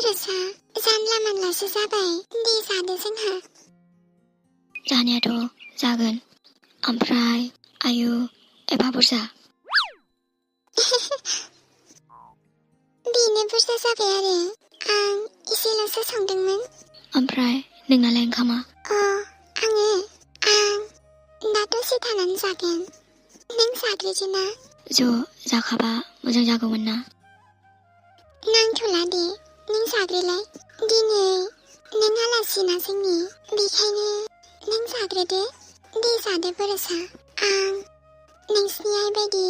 बरसा जानला मानलासो जाबाय दे जादो जोंहा जानायाथ' जागोन ओमफ्राय आयु एफा बुरजा बेनो बुरजा जाबाय आरो आं एसेल'सो संदोंमोन ओमफ्राय नोंनालाय ओंखामा आं दा दसे थानानै जागोन नों जाग्रोदोना ज' जाखाबा मोजां जागौमोन ना नांथ'ला दे नों जाग्रोलाय दिनै नों आलासिना जोंनि बेखायनो नों जाग्रोदो दे जादो बरसा आं नोंसिनि आइ बायदि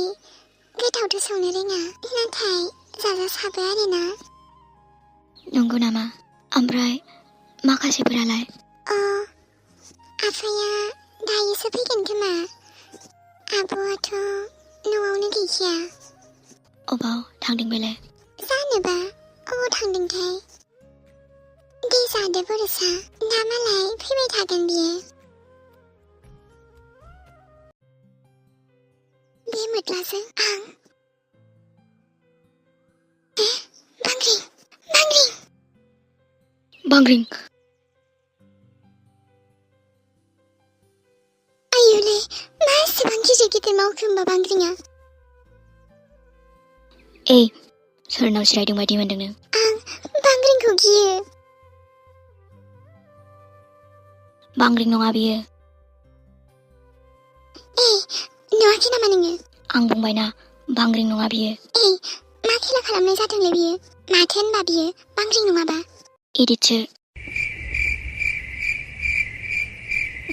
गोथावथ' संनो रोङा नाथाय जाजासाबो आरोना नंगौ नामा ओमफ्राय माखासेफोरालाय आफाया दायोसो फैगोन खोमा आब'आथ' न'आवनो गैखाया अबाव थांदों बेलाय जानोबा अबाव थांदोंथाय दे जादो बरसा दा मालाय फैबाय थागोन बियो बे मोख्लाजों आं बांग्रिं आयुलै मा एसेबां गिदिर गिदिर मावखो होमबा बांग्रिङा सोरनाव जिरायदों बायदि मोनदों नों आं बांग्रिंखौ गियो बांग्रिं नङा बियो नुवाखै नामा नोङो आं बुंबायना बांग्रिं नङा बियो मा खेला खालामनाय जादोंलै बियो माथो होनबा बियो बांग्रिं नङाबा इडिटसो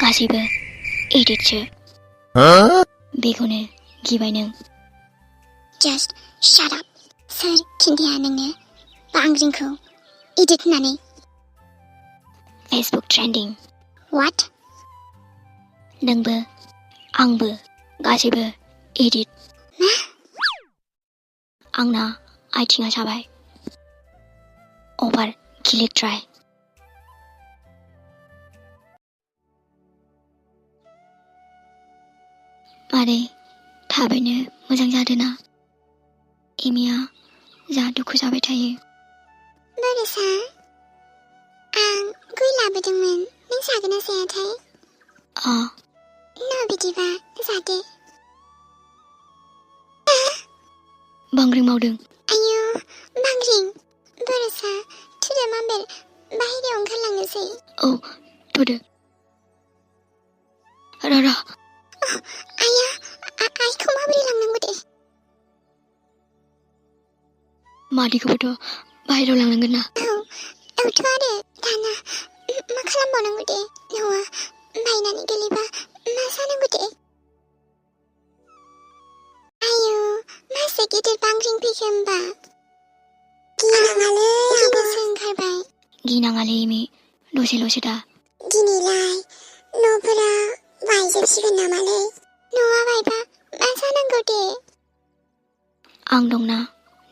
गासैबो इडिटसो बेखौनो गिबाय नों जास्ट शाट आप सोर खिन्थाया नोंनो बांग्रिंखौ इडिट होननानै फेसबुक ट्रेन्डिं व्हाट नोंबो आंबो गासैबो इडिट मा आंना आथिङा साबाय अभार खिलिद्राय मादै थाबैनो मोजां जादोना एमिया जा दुखु जाबाय थायो बरसा आं गय लाबोदोंमोन नों जागोन ना जायाथाय न' बिदिबा जादो बांग्रिं मावदों आयु बांग्रिं बरसा थुदो माम्बेल बाहेरायाव ओंखारलांनोसै थुदो र' आइया आइखौ माबोरै लांनांगौ दे मादैखौबोथ' बाहेरायाव लांनांगोन ना औथ' आरो दाना मा खालामबावनांगौ दे न'आ बायनानै गोलैबा मा जानांगौ दे आयु मासे गिदिर बांग्रिं फैखो होमबा गिनोसो ओंखारबाय गिनाङालै एमि दसेल'सो दा दिनैलाय न'फोरा बायजोबसिगोन नामालै न'आ बायबा मा जानांगौ दे आं दंना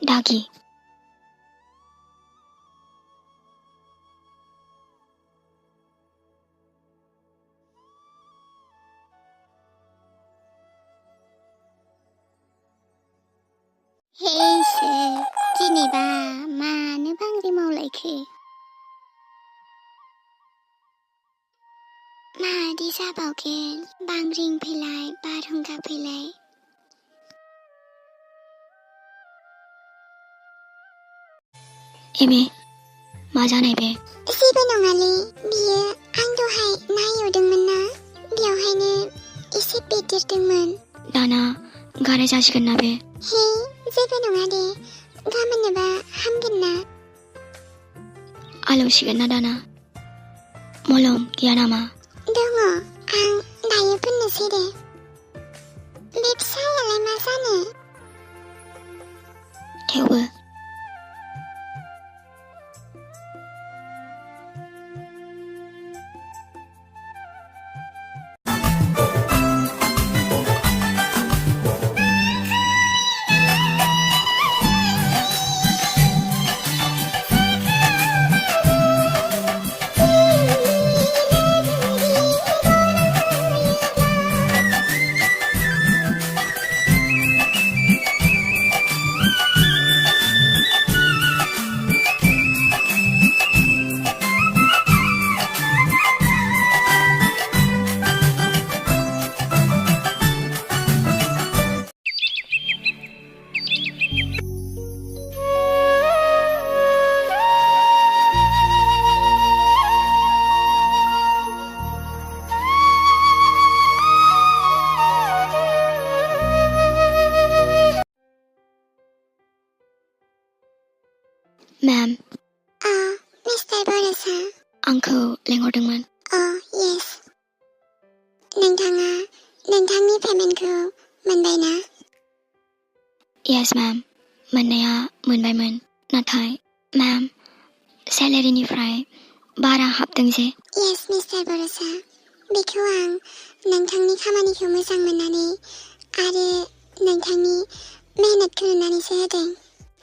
दागि इसोर दिनैबा मानो बांग्रिं मावलायखो मादि जाबावगोन बांग्रिं फैलाय बारहुंखा फैलाय एमि मा जानाय बे जेबो नङालै बियो आं दहाय ना एवदोंमोन ना बेवहायनो एसे बेदेरदोंमोन दाना गाराय जासिगोन ना बे जेबो नङा दे गाबोननोबा हामगोन ना आलौसिगोन ना दाना मलम गैया नामा दङ आं दायो फोननोसै दे बे फिसायालाय मा जानो थेवबो Ma'am, Mr. Borosa. आंखौ लेंहरदोंमोन. Yes. नोंथाङा नोंथांनि पेमेन्टखौ मोनबाय ना? Yes, ma'am. मोननाया मोनबायमोन. नाथाय, ma'am, सेलेरिनिफ्राय बारा हाबदों जे. Yes, Mr. Borosa. बेखौ आं नोंथांनि खामानिखौ मोजां मोननानै आरो नोंथांनि मेहनतखौ नुनानैसो होदों.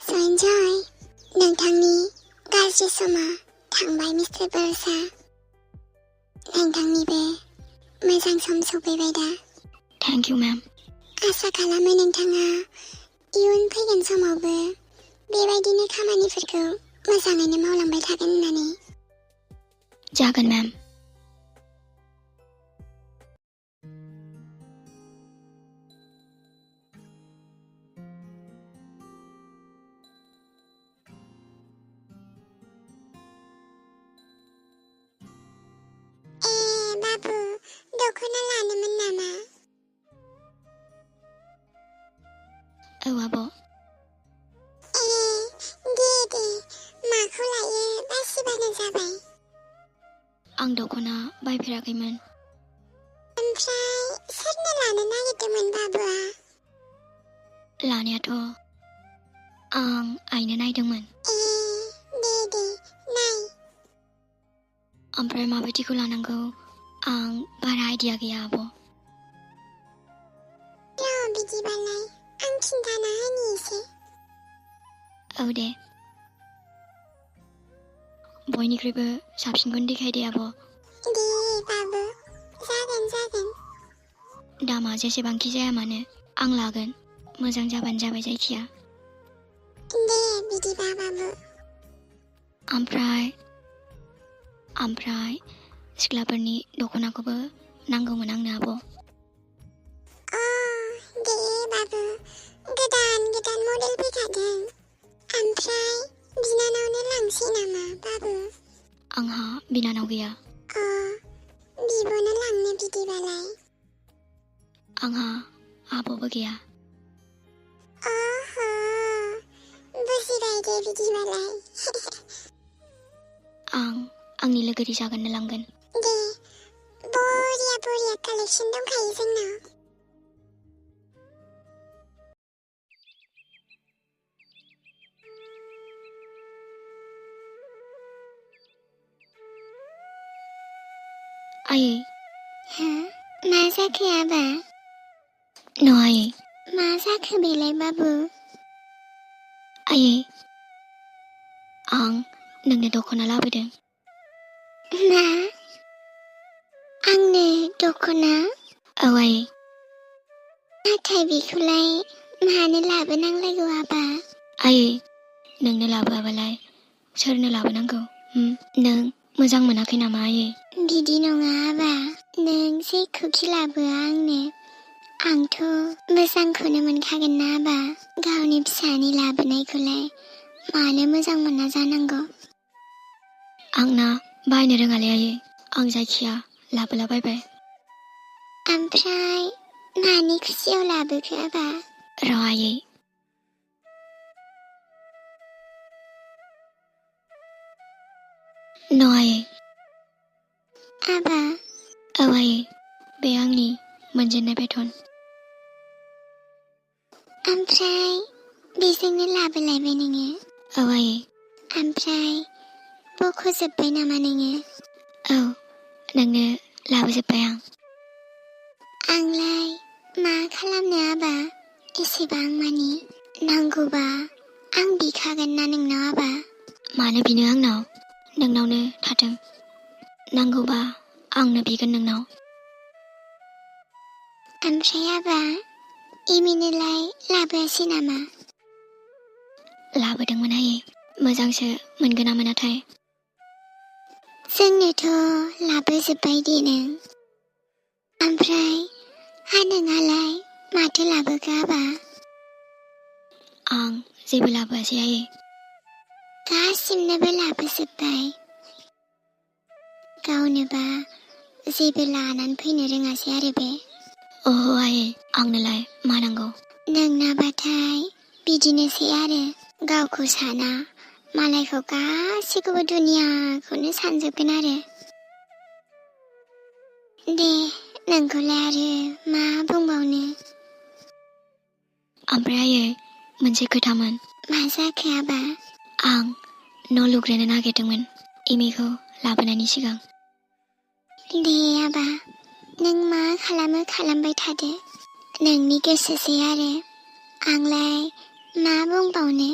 So enjoy. नोंथांनि गाज्रि समा थांबाय, Mr. Borosa. नोंथांनिबो मोजां सम सफैबाय दा. Thank you, ma'am. आसा खालामो नोंथाङा इयुन फैगोन समावबो बेबायदिनो खामानिफोरखौ मोजाङैनो मावलांबाय थागोन होननानै. जागोन, ma'am. बाबु दख'ना लानोमोन नामा? औ आब'. दे माखौ लायो बासिबानो जाबाय. आं दख'ना बायफेराखैमोन. ओमफ्राय सोरनो लानो नागिरदोंमोन बाबुआ? लानायाथ' आं आइनो नायदोंमोन. दे नाय. ओमफ्राय माबायदिखौ लानांगौ आं बारा आइडिया गैया आब'. बिदिबालाय आं खिन्थाना होनि एसे. औ दे. बयनिख्रुइबो साबसिनखौनो देखायदे आब'. दे बाबु जागोन. दामा जेसेबांखि जाया मानो आं लागोन. मोजां जाबानो जाबाय जायखिया. दे बिदिबा बाबु. ओमफ्राय सिख्लाफोरनि दख'नाखौबो नांगौमोन आंनो आब'. दे बाबु गोदान मडेल फैखादों. ओमफ्राय बिनानावनो लांसै नामा बाबु? आंहा बिनानाव गैया. बिब'नो लांनो बिदिबालाय. आंहा आब'बो गैया. बुजिबाय दे बिदिबालाय. आं आंनि लोगोरि जागोननो लांगोन. दे बरिया कालेक्सन दंखायो जोंनाव. आयै. मा जाखो आबा? न' आयै. मा जाखो बेलाय बाबु? आयै, आं नोंनो दख'ना लाबोदों. मा? आंनो दख'ना? औ आयै. नाथाय बेखौलाय मानो लाबोनांलायगौ आबा? आयै, नोंनो लाबोआबालाय सोरनो लाबोनांगौ? नों मोजां मोनाखै नामा आयै? बिदि नङा आबा. नों जेखौखि लाबोआ आंनो आंथ' मोजांखौनो मोनखागोन ना आबा. गावनि फिसानि लाबोनायखौलाय मानो मोजां मोना जानांगौ? आंना बायनो रोङालै आयै. आं जायखिया लाबोलाबायबाय. ओमफ्राय मानि खुसियाव लाबोखो आबा? र' आयै. न' आयै. आबा. औ आयै, बे आंनि मोनजेननाय बेथन. ओमफ्राय बेजोंनो लाबोलायबाय नोङो? औ आयै. ओमफ्राय बख'जोब्बाय नामा नोङो? औ, नोंनो लाबोजोब्बाय आं. आंलाय मा खालामनो आबा? एसेबां मानि नांगौबा आं बिखागोन ना नोंनाव आबा? मानो बिनो आंनाव? नोंनावनो थाथों. नांगौबा आंनो बिगोन नोंनाव. ओमफ्राय आबा एमिनोलाय लाबोआसै नामा? लाबोदोंमोन आयै. मोजांसो मोनगोना मोनाथाय? जोंनोथ' लाबोजोब्बाय दे नों. ओमफ्राय नोंहालाय माथो लाबोखो आबा? आं जेबो लाबोआसै आयै. गासिमनोबो लाबोजोब्बाय. गावनोबा जेबो लानानै फैनो रोङासै आरो बे? ओहो आयै, आंनोलाय मा नांगौ? नोंनाबाथाय बिदिनोसै आरो गावखौ साना मालायखौ गासैखौबो दुनियाखौनो सानजोबगोन आरो दे नोंखौलाय आरो मा बुंबावनो ओमफ्राय आयै मोनसे खोथामोन मा जाखो आबा आं न' लुग्रोनो नागिरदोंमोन इमिखौ लाबोनायनि सिगां दे आबा नों मा खालामो खालामबाय थादो नोंनि गोसोसै आरो आंलाय मा बुंबावनो